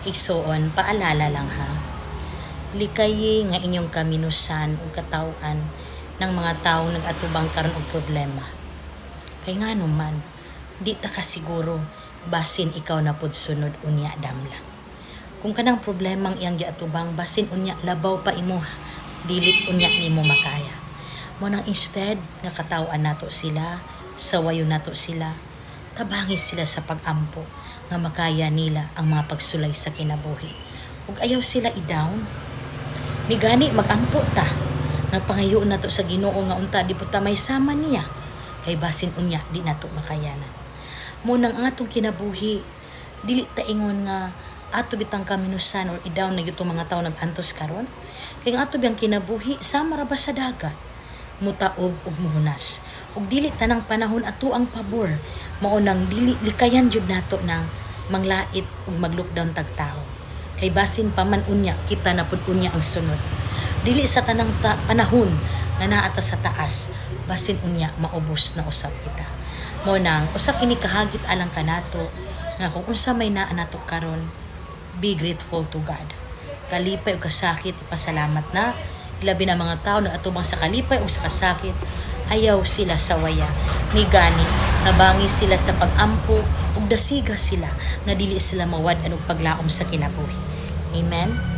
Igsuon, paalala lang ha. Likayi nga inyong kaminusan ug kataw-an ng mga taong nag-atubang karon og problema. Kay ngano man, di ta kasiguro basin ikaw na pud sunod unya damlang. Kung kanang problemang iyang giatubang, basin unya labaw pa imuha, dili unya nimo makaya. Mao nang instead nga kataw-an nato sila, sawayon nato sila, tabangi sila sa pag-ampo nga makaya nila ang mga pagsulay sa kinabuhi. Ug ayaw sila i-down. Ni gani magampo ta. Nga pangayoon nato sa Ginoo nga unta di pud ta may sama niya kay basin unya di nato makayanan. Mao nang ang atong kinabuhi, dili ta ingon nga ato bitang kaminusan or i-down na gyud mga tawo nag-antos karon. Kay ang ato biyang kinabuhi sama ra ba sa dagat, mutaob ug muhunas. Ug dili tanang panahon ato ang pabor. Mao nang dili likayan jud nato nang manglait ug mag-look down tag tao. Kay basin pa man unya kita na pud unya ang sunod. Dili sa tanang panahon nga naa ta sa taas, basin unya maubos na usab kita. Mao nang usa kini kahagit alang kanato nga kung unsa may naa nato karon, be grateful to God. Kalipay o kasakit, ipasalamat na. Ilabi na mga tao na atubang sa kalipay o sa kasakit, ayaw sila sawaya. Ni gani, nabangi sila sa pag-ampo ug dasiga sila nga dili sila mawad-an og paglaom sa kinabuhi. Amen.